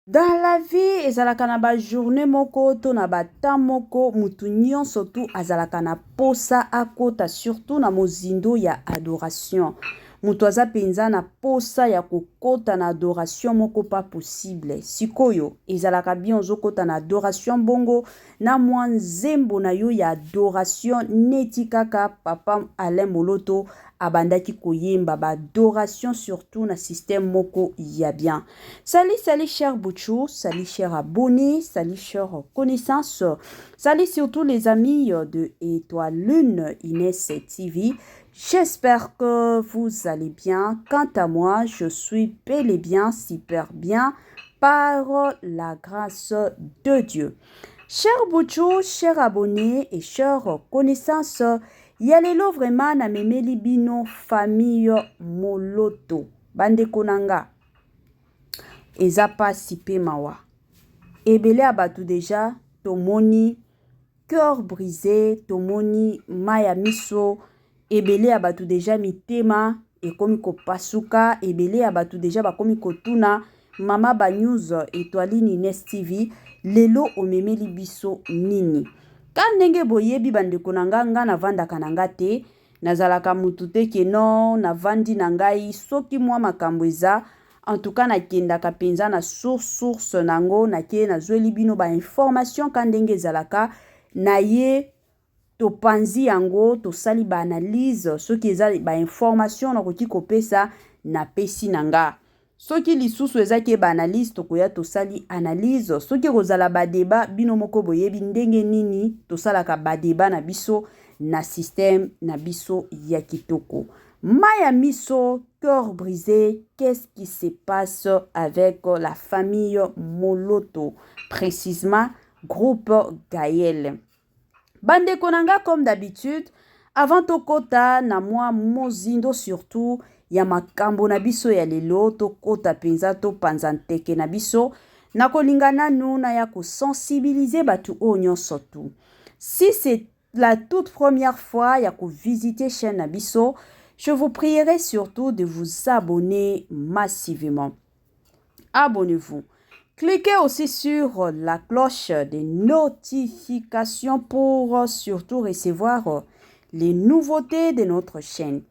Dans la vie ezalaka na ba journee moko to na ba temps moko mutu nionso tout azalaka na posa akota surtout na mozindo ya adoration. Mutu aza penza na posa ya kokota na adoration moko pas possible. Sikoyo ezalaka bien ozokota na adoration bongo na mwa nzembo na yo ya adoration neti kaka papa Alain Moloto abandaki koyemba ba adoration surtout na système moko ya bien. Salut, salut cher Bouchou, salut cher abonné, salut cher connaissance, salut surtout les amis de Étoile Lune Inès TV. J'espère que vous allez bien. Quant à moi, je suis bel et bien, super bien, par la grâce de Dieu. Cher Bouchou, cher abonné et cher connaissance, ya lelo vraiment namemeli bino famille Moloto. Bandeko na nga, eza pasi pe mawa. Ebele ya bato deja tomoni cœur brisé, tomoni mayi ya miso, ebele ya bato deja mitema ekomi kopasuka, ebele ya bato deja bakomi kotuna mama ba news Etoiline Ines TV lelo omemeli biso nini? Ka ndenge boyebi bandeko na nga, nga navandaka na nga te. Nazalaka mutu te que non navandi na ngai soki mua makambo eza en tout cas nakendaka penza na source source nango nake nazueli bino ba information ka ndenge ezalaka naye topanzi yango tosali ba analyse soki eza ba information nakoki kopesa napesi na nga. Soki lisusu eza ke ba analyse tokoya tosali analyse soki ekozala ba debat bino moko boyebi ndenge nini tosalaka ba debat na biso na système na biso ya kitoko. Mayi ya miso, cœur brise, qu'est-ce qui se passe avec la famille Moloto precisement groupe Gaël. Bandeko na nga comme d'habitude avant tokota na mwa mozindo surtout ya makambo na biso ya lelo tokota mpenza topanza nteke na biso nakolinga nanu naya kosensibiliser bato oyo nyonso tu si c'est la toute première fois ya kovisiter chaîne na biso je vous prierai surtout de vous abonner massivement. Abonnez-vous. Cliquez aussi sur la cloche de notification pour surtout recevoir les nouveautés de notre chaîne.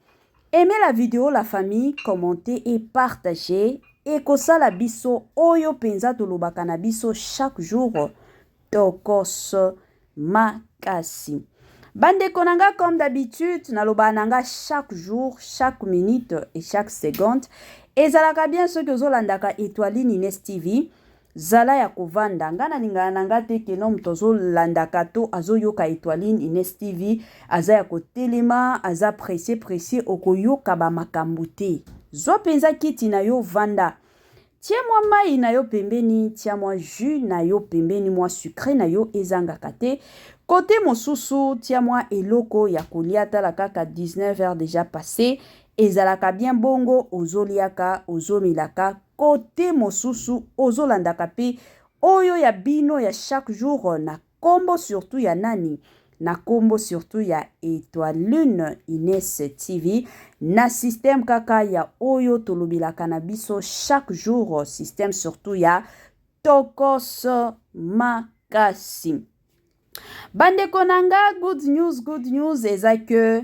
Aimez la vidéo, la famille, commentez et partagez. Ekosala biso oyo penza tolobaka na biso chaque jour tokos makasi. Bandeko na nga comme d'habitude nalobaka na nga chaque jour, chaque minute et chaque seconde. Ezalaka bien soki ozolandaka Etoiline Ines TV, zala ya kovanda. Nga nalingaka na nga te keno moto azolandaka to azoyoka Etoiline Ines TV aza ya kotelema, aza presse presse, okoyoka ba makambo te. Zwa penza kiti na yo vanda. Tia mwa mayi na yo pembeni, tia mwa jus na yo pembeni, mwa sucre na yo ezangaka te. Cote mosusu, tia mwa eloko ya kolia, tala kaka 19 heures dejà passe, ezalaka bien bongo ozoliaka, ozomelaka, cote mosusu ozolandaka pe oyo ya bino ya chaque jour na Kombo surtout ya nani? Na kombo surtout ya Etoilune Ines TV na système kaka ya oyo tolobelaka na biso chaque jour système surtout ya Tokos Makasi. Bandeko na nga good news good news eza que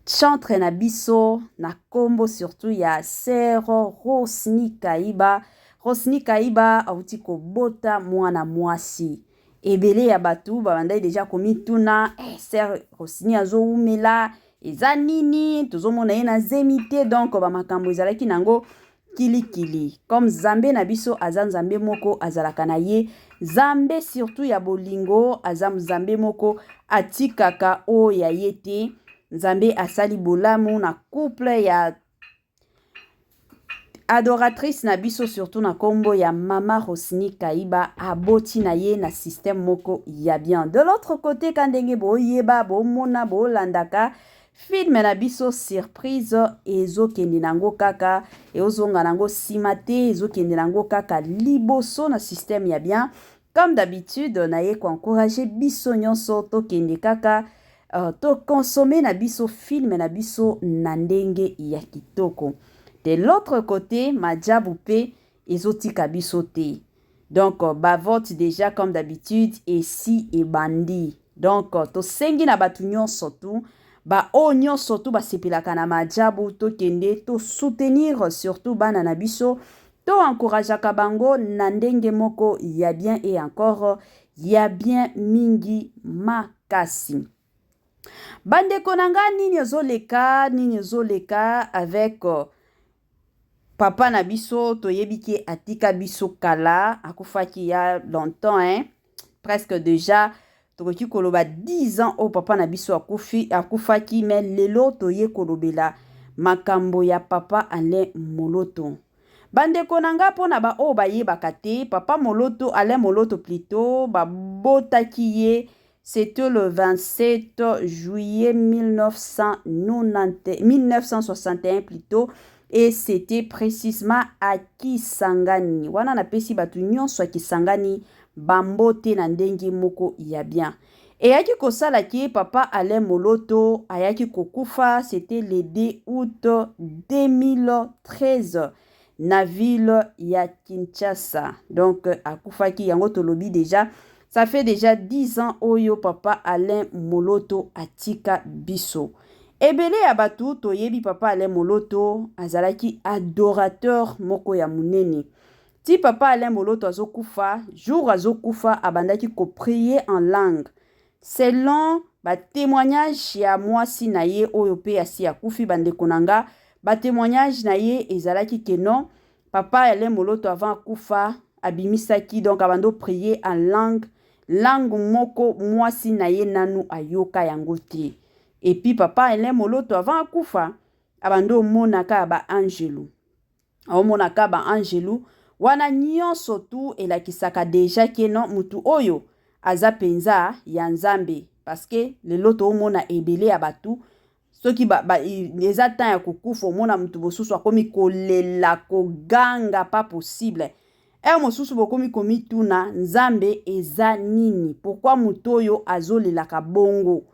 Chantre na biso na kombo surtout ya sœur Rosny Kaiba. Rosny Kaiba awuti kobota mwana mwasi. Ebele ya bato babandaki deja komituna eh, sœur Rosny azowumela eza nini, tozomona ye na zemi te, donc bamakambo ezalaki nango kilikili. Comme Nzambe na biso aza Nzambe moko azalaka na ye Nzambe surtout ya bolingo, aza Nzambe moko atikaka oyo ya ye te. Nzambe asali bolamu na couple ya adoratrice na biso surtout na kombo ya mama Rosny Kaiba aboti na ye na système moko ya bien. De l'autre côté ka ndenge boyeba bomona bolandaka Film na biso surprise ezokende nango kaka eozonga nango sima te ezokende nango kaka liboso na système ya bien comme d'habitude naye ko encourager biso nyonso tokende kaka to consommer na biso film na biso na ndenge ya kitoko. De l'autre côté Maajabu pe. ezotika biso te. Donc ba vote déjà comme d'habitude esi ebandi. Donc tosengi na bato nyonso tu, baoyo nyonso tu basepelaka na maajabu, tokende to soutenir surtout bana na biso, to encourageaka bango na ndenge moko ya bien et encore ya bien mingi makasi. Bandeko na nga, nini ezoleka, nini ezoleka avec papa na biso? Toyebi ke atika biso kala, akufaki ya longtemps, hein? Presque déjà tokoki koloba 10 ans oyo papa na biso akufi, akufaki. Mais lelo toye kolobela makambo ya papa Alain Moloto. Bandeko na nga, mpona baoyo bayebaka te, papa Moloto, Alain Moloto plutôt, babotaki ye, c'était le 27 juillet 1990, 1961 plutôt, et c'était précisément à Kisangani. Wana napesi bato nyonso ya Kisangani bambote na ndenge moko ya bien. Eyaki kosala ke papa Alain Moloto ayaki kokufa, c'était le 2 août 2013 na ville ya Kinshasa. Donc akufaki yango, tolobi déjà ça fait déjà 10 ans oyo papa Alain Moloto atika biso. Ebele ya bato toyebi papa Alain Moloto azalaki adorateur moko ya monene. Ti papa Alain Moloto azokufa, jour azokufa, abandaki koprier en langue, selon batémoignage ya mwasi na ye oyo mpe asi akufi. Bandeko na nga, batémoignage na ye ezalaki ke non, papa Alain Moloto avant akufa abimisaki, donc abandi oprier en langue, langue moko mwasi na ye nanu ayoka yango te. Et puis papa Alain Moloto avant akufa abandi omonaka baangelu, aomonaka baangelu wana nyonso tu elakisaka déjà ke non, mutu oyo aza mpenza ya Nzambe. Parce que lelo toomona ebele ya bato, soki eza temps ya kokufa, omona motu mosusu akomi kolela, koganga, pas possible. Heure mosusu bokomi komituna: Nzambe, eza nini? Pourquoi motu oyo azolelaka bongo?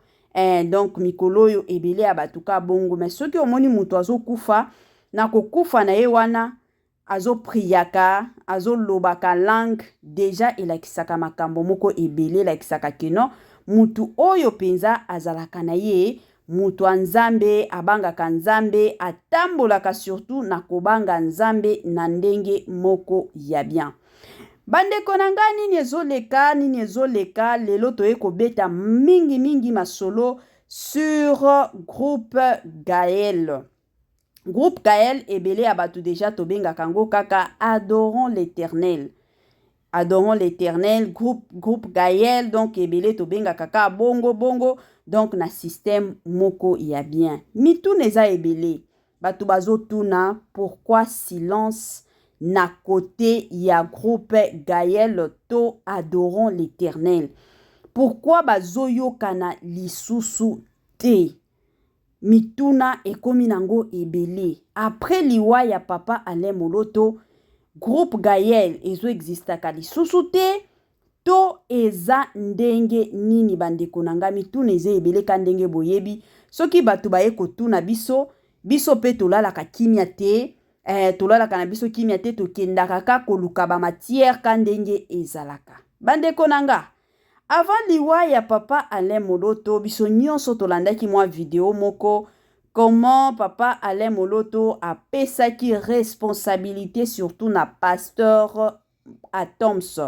Donc mikolo oyo ebele ya bato ka bongo. Mais soki omoni moto azokufa, na kokufa na ye wana azopriaka, azolobaka langue, déjà elakisaka makambo moko ebele, elakisaka ke non, mutu oyo mpenza azalaka na ye mutu ya Nzambe, abangaka Nzambe, atambolaka surtout na kobanga Nzambe na ndenge moko ya bien. Bandeko na ngai, nini ezoleka, nini ezoleka? Lelo toye kobeta mingimingi masolo sur groupe Gael. Groupe Gael, ebele ya bato déjà tobengaka yango kaka Adorons l'Éternel, Adorons l'Éternel, groupe Gael. Donc ebele tobengaka kaka bongo bongo. Donc na système moko ya bien, mituna eza ebele, bato bazotuna: pourquoi silence na côté ya groupe Gael to Adorons l'Éternel? Pourquoi bazoyokana lisusu te? Mituna ekomi nango ebele. Après liwa ya papa Alain Moloto, groupe Gael ezoexistaka lisusu te to eza ndenge nini? Bandeko na ngai, mituna eza ebele. Ka ndenge boyebi, soki bato baye kotuna biso, biso mpe tolalaka kimia te, tolalaka na biso kimia te, tokendaka ka koluka bamatière ka ndenge ezalaka. Bandeko na nga, avant liwa ya papa Alain Moloto, biso nyonso tolandaki mwa video moko, comment papa Alain Moloto apesaki responsabilité surtout na pasteur Atoms.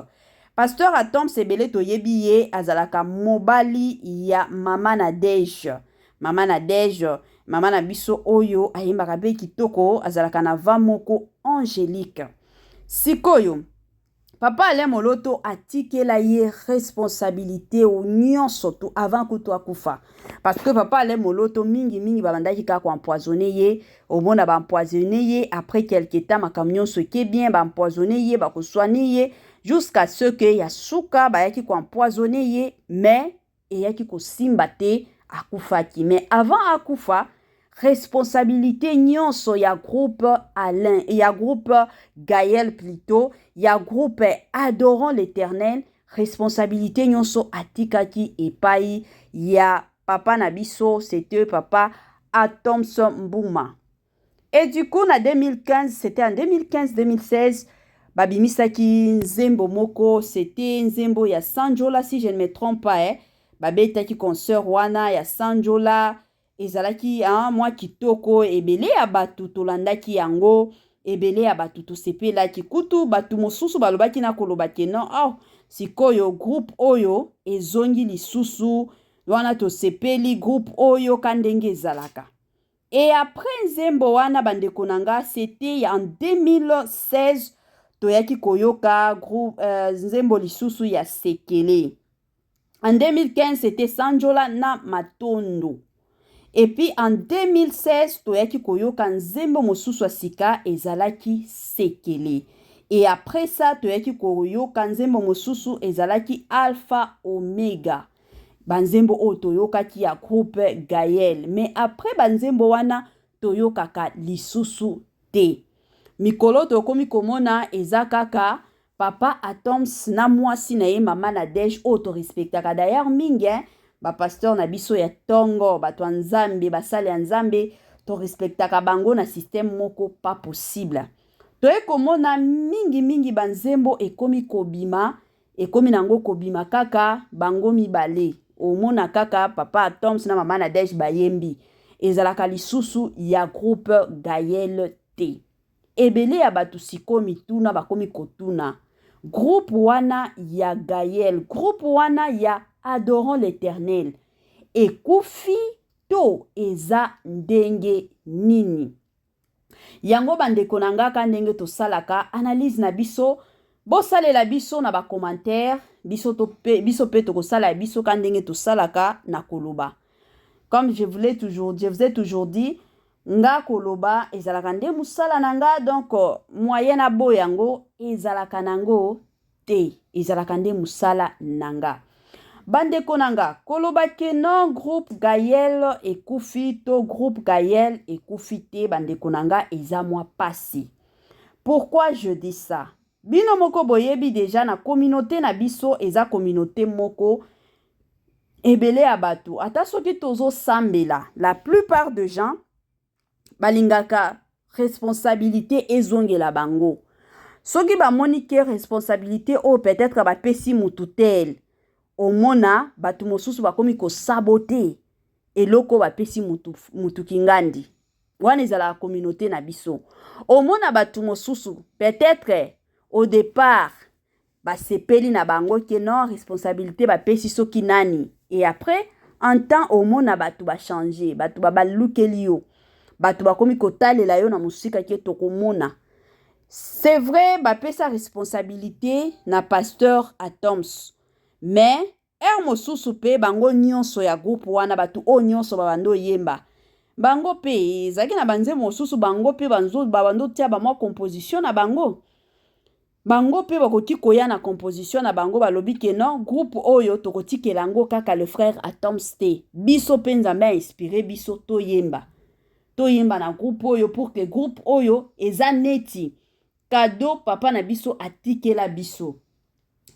Pasteur Atoms, ebele toyebi ye, azalaka mobali ya mama Nadege. Mama Nadege, mama na biso oyo ayembaka mpe kitoko, azalaka na voix moko angélique. Sikoyo papa Alain Moloto atikela ye responsabilité nyonso tu avant kutu akufa, parce que papa Alain Moloto mingimingi babandaki kaka koempoisonner ye. Omona baempoisonner ye, après quelque temps makambo nyonso eke bien, baempoisonner ye, bakosoigner ye, jusqu'à ce que ya suka bayaki koempoisonner ye, mais eyaki kosimba te, akufaki. Mais avant akufa, responsabilité nyonso ya groupe Alain, ya groupe Gaël plutôt, ya groupe Adorons l'Éternel, responsabilité nyonso atikaki epai ya papa na biso, c'était papa Atoms Mbuma. Et du coup na 2015, c'était en 2015-2016. Babimisaki nzembo moko, c'était nzembo ya Sanjola, si je ne me trompe pas, eh. Babetaki concert wana ya Sanjola, ezalaki hein, mwa kitoko, ebele ya bato tolandaki yango, ebele ya bato tosepelaki. Kutu bato mosusu balobaki na koloba ke non, oh, sikoyo groupe oyo ezongi lisusu, wana tosepeli groupe oyo ka ndenge ezalaka. Et après nzembo wana, bandeko na nga, c'était en 2016, toyaki koyoka groupe, nzembo lisusu ya Sekele. En 2015, c'était Sanjola na Matondo. Et puis en 2016, toyaki koyoka nzembo mosusu ya sika, ezalaki Sekele. Et après ça, toyaki koyoka nzembo mosusu, ezalaki Alpha Omega. Banzembo oyo toyokaki ya groupe Gael. Mais après banzembo wana, toyokaka lisusu te. Mikolo tokomi komona eza kaka papa Atoms na mwasi na ye, mama Nadege, oyo torespectaka d'ailleurs mingi, hein? Bapasteur na biso ya ntongo, bato ya Nzambe, basali ya Nzambe, torespectaka bango na système moko pas possible. Toye komona mingimingi banzembo ekomi kobima, ekomi nango kobima kaka bango mibale. Omona kaka papa Atoms na mama Nadege bayembi, ezalaka lisusu ya groupe Gael te. Ebele ya bato sikoyo mituna bakomi kotuna: groupe wana ya Gael, groupe wana ya Adorons l'Éternel, ekufi to eza ndenge nini? Yango, bandeko na ngaka, ndenge tosalaka analyse na biso, bosalela biso na bacommentaire. Biso mpe tokosala biso ka ndenge tosalaka na koloba. Comme je vous ai toujours dit, nga koloba ezalaka nde mosala na nga, donc moyen na boya yango ezalaka nango te, ezalaka nde mosala na nga. Bandeko na nga, koloba ke non, groupe Gael ekufi to groupe Gael ekufi te, bandeko na nga, eza mwa pasi. Pourquoi je dis ça? Bino moko boyebi déjà, na communauté na biso, eza communauté moko ebele ya bato, ata soki tozosambela, la plupart de gens balingaka responsabilité ezongela bango. Soki bamoni ke responsabilité oyo peut-être bapesi mutu tel, omona bato mosusu bakomi kosaboter eloko bapesi mutu, mutu kingandi wana. Ezalaka communauté na biso. Omona bato mosusu, peut-être au départ basepeli na bango ke non, responsabilité bapesi soki nani, et après en temps omona bato bachange, bato babalukeli yo, bato bakomi kotalela yo na mosika ke tokomona. C'est vrai, bapesa responsabilité na pasteur Atoms, mais heure mosusu mpe bango nyonso ya groupe wana, bato oyo nyonso babanda oyemba, bango mpe ezalaki na banzembo mosusu, bango mpe babanda otia bamwa composition na bango. Bango mpe bakoki koya na composition na bango, balobi ke non, groupe oyo tokotikela yango kaka le frère Atoms te, biso mpe Nzambe ainspire biso, toyemba, toyemba na groupe oyo, pour que groupe oyo eza neti cadeau papa na biso atikela biso.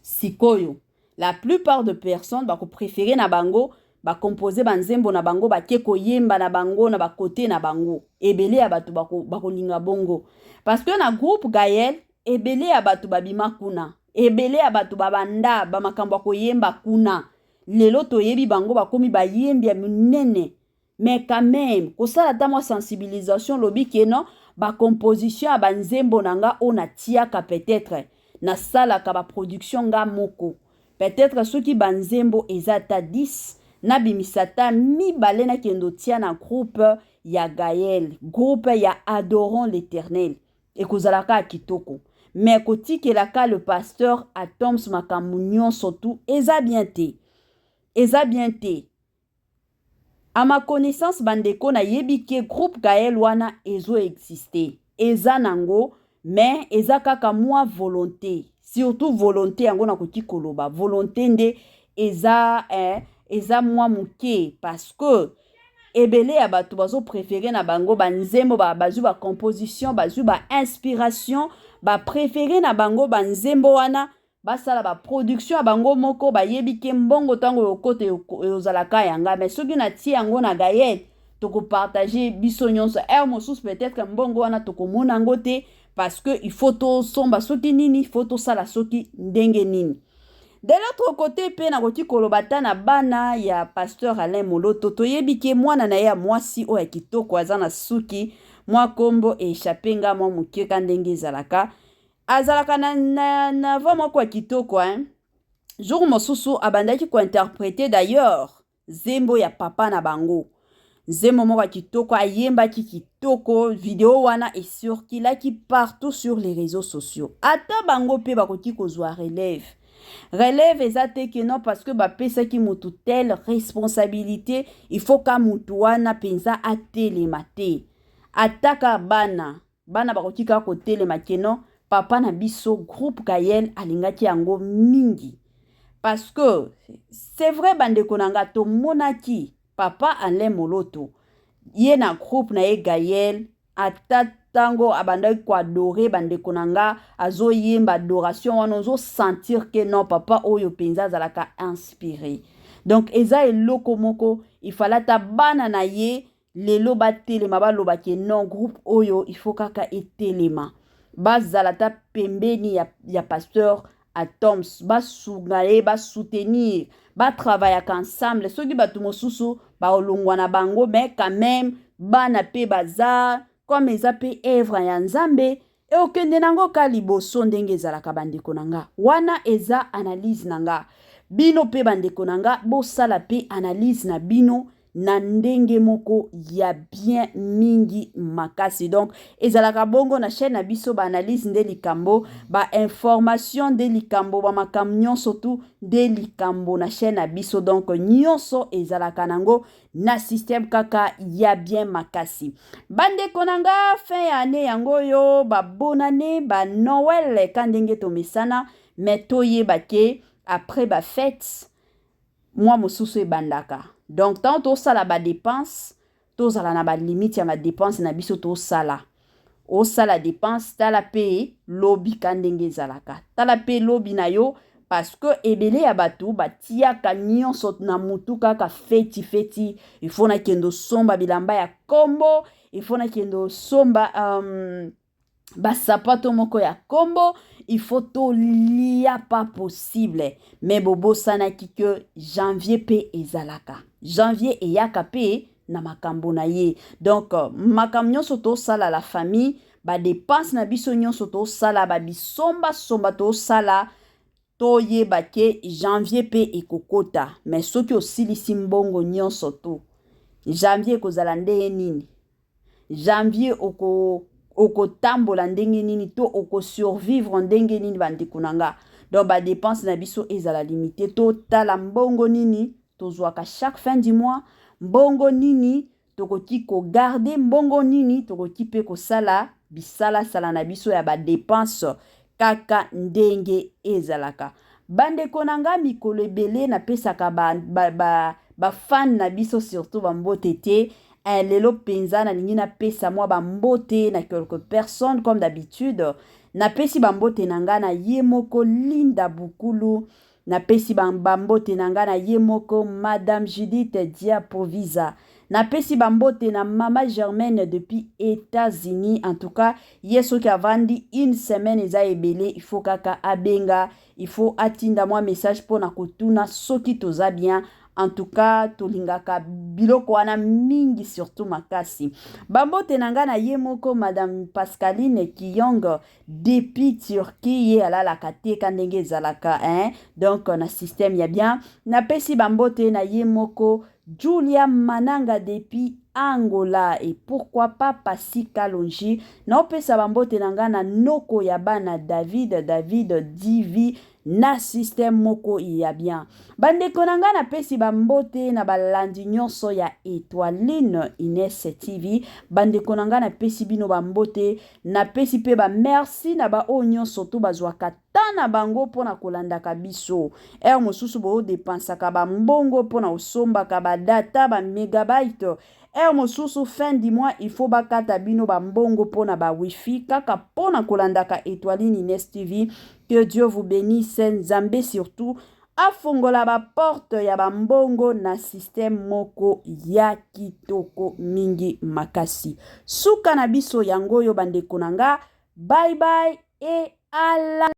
Sikoyo la plupart de personnes bakopréférer na bango bacompose banzembo na bango, bake koyemba na bango na bakote na bango. Ebele ya bato bakolinga bongo, parce que na groupe Gael, ebele ya bato babima kuna, ebele ya bato babanda bamakambo ya koyemba kuna. Lelo toyebi bango, bakomi bayembi ya minene. Mais quand même, kosala ata mwa sensibilisation, lobi ke non, bacomposition ya banzembo na nga oyo natiaka, peut-être nasalaka baproduction nga moko, peut-être soki banzembo eza ata 10, nabimisa ata mibale, nakende otia na groupe ya Gael, groupe ya Adorons l'Éternel, ekozalaka ya kitoko. Mais kotikelaka le pasteur Atoms makambo nyonso tu eza bien te, eza bien te. À ma connaissance, bandeko, nayebi ke groupe Gael wana ezoexiste, eza nango, mais eza kaka mwa volonté, surtout volonté yango nakoki koloba, volonté nde eza, eza mwa moke, parce que ebele ya bato bazopréférer na bango banzembo, bazwi bacomposition, bazwi bainspiration, bapréférer na bango banzembo wana, basala baproduction ya bango moko. Bayebi ke mbongo ntango ekota ezalaka yanga, mais soki natie yango na Gael, tokopartage biso nyonso. Heure mosusu peut-être mbongo wana tokomona yango te. Parce que il faut tosomba soki nini, il faut tosala soki ndenge nini. De l'autre côté mpe, nakoki koloba ata na bana ya pasteur Alain Moloto, toyebi ke mwana na ye ya mwasi oyo ya kitoko aza na suki mwa nkombo échappe nga mwa moke, ka ndenge ezalaka, azalaka na voix moko ya kitoko, hein? Jour mosusu abandaki kointerpréter d'ailleurs nzembo ya papa na bango, nzembo moko ya kitoko, ayembaki kitoko. Video wana ecirculaki partout sur les réseaux sociaux. Ata bango mpe bakoki kozwa relève. Relève eza te ke non, parce que bapesaki motu telle responsabilité, il faut ka motu wana mpenza atelema te. Ataka bana bakoki kaka kotelema ke non, papa na biso, groupe Gayel alingaki yango mingi. Parce que c'est vrai, bandeko na nga, tomonaki papa Alain Moloto, ye na groupe na ye Gayel, ata ntango abandaki koadorer, bandeko na nga, azoyemba adoration wana, ozosentir ke non, papa oyo mpenza azalaka inspiré. Donc eza eloko moko ifale ata bana na ye lelo batelema, baloba ke non, groupe oyo il faut kaka etelema, bazala ata pembeni ya pasteur Athoms, basunga ye, basoutenir, batravaillaka ensemble. Soki bato mosusu balongwa na bango, mais quand même bana mpe baza, comme eza mpe œuvre ya Nzambe, ekokende nango ka liboso ndenge ezalaka. Bandeko na nga, wana eza analyse na nga. Bino mpe, bandeko na nga, bosala mpe analyse na bino na ndenge moko ya bien mingi makasi. Donc ezalaka bongo na chaîne na biso, baanalyse nde likambo, bainformation nde likambo, bamakambo nyonso tu nde likambo na chaîne na biso. Donc nyonso ezalaka nango na système kaka ya bien makasi. Bandeko na nga, fin ya année yango oyo, babonne année, banoël, ka ndenge tomesana. Mais toyeba ke après bafête, mwa mosusu ebandaka. Donc ntango tosala badépense, tozala na balimite ya badépense na biso. Tosala, osala dépense, tala mpe lobi, ka ndenge ezalaka, tala mpe lobi na yo, parce que ebele ya bato batiaka nyonso na mutu kaka feti feti. Il faut nakende osomba bilamba ya kombo, il faut nakende osomba basapato moko ya kombo, il faut tolia pas possible. Mais bobosanaki ke janvier mpe ezalaka, janvier eyaka mpe na makambo na ye. Donc makambo nyonso tosala, la famille, badépense na biso nyonso tosala, babisombasomba tosala, toyeba ke janvier mpe ekokota. Mais soki osilisi mbongo nyonso to janvier, ekozala ndenge nini? Janvier okotambola ndenge nini to okosurvivre ndenge nini, bandeko na nga? Donc badépense na biso ezala limité. Totala mbongo nini tozwaka chaque fin du mois, mbongo nini tokoki kogarder, mbongo nini tokoki mpe kosala bisalasala na biso ya badépense, kaka ndenge ezalaka. Bandeko na nga, mikolo ebele napesaka bafan ba, ba, ba na biso surtout bambote te. Lelo mpenza nalingi napesa mwa bambote na quelques personnes. Comme d'habitude, napesi bambote na nga na ye moko Linda Bukulu, napesi bambote na nga na ye moko Madame Judith Diapovisa, napesi bambote na Mama Germaine depuis États-Unis. En tout cas, ye soki avandi une semaine eza ebele, il faut kaka abenga, il faut atinda mwa message mpona kotuna soki toza bien. En tout cas, tolingaka biloko wana mingi, surtout makasi. Bambote na ngai na ye moko Madame Pascaline Kiyong depuis Turquie, ye alalaka te, ka ndenge ezalaka, hein? Donc na système ya bien, napesi bambote na ye moko Julia Mananga depuis Angola, et pourquoi pas Pasi Kalonji. Naopesa bambote na ngai na noko ya bana David, David Divi, na système moko ya bien. Bandeko na ngai, napesi bambote na balandi nyonso ya Étoiline Ines TV. Bandeko na ngai, napesi bino bambote, napesi mpe bamerci na baoyo nyonso to bazwaka ta na bango mpona kolandaka biso. Heure mosusu boodépensaka bambongo mpona kosombaka badata, bamégabyte. Heure mosusu fin du mois, il faut bakata bino bambongo mpona bawifi, kaka mpona kolandaka Étoiline Ines TV. Que Dieu vous bénisse. Nzambe surtout afongola baporte ya bambongo na système moko ya kitoko mingi makasi. Suka na biso yango oyo, bandeko na nga. Bye bye et à la.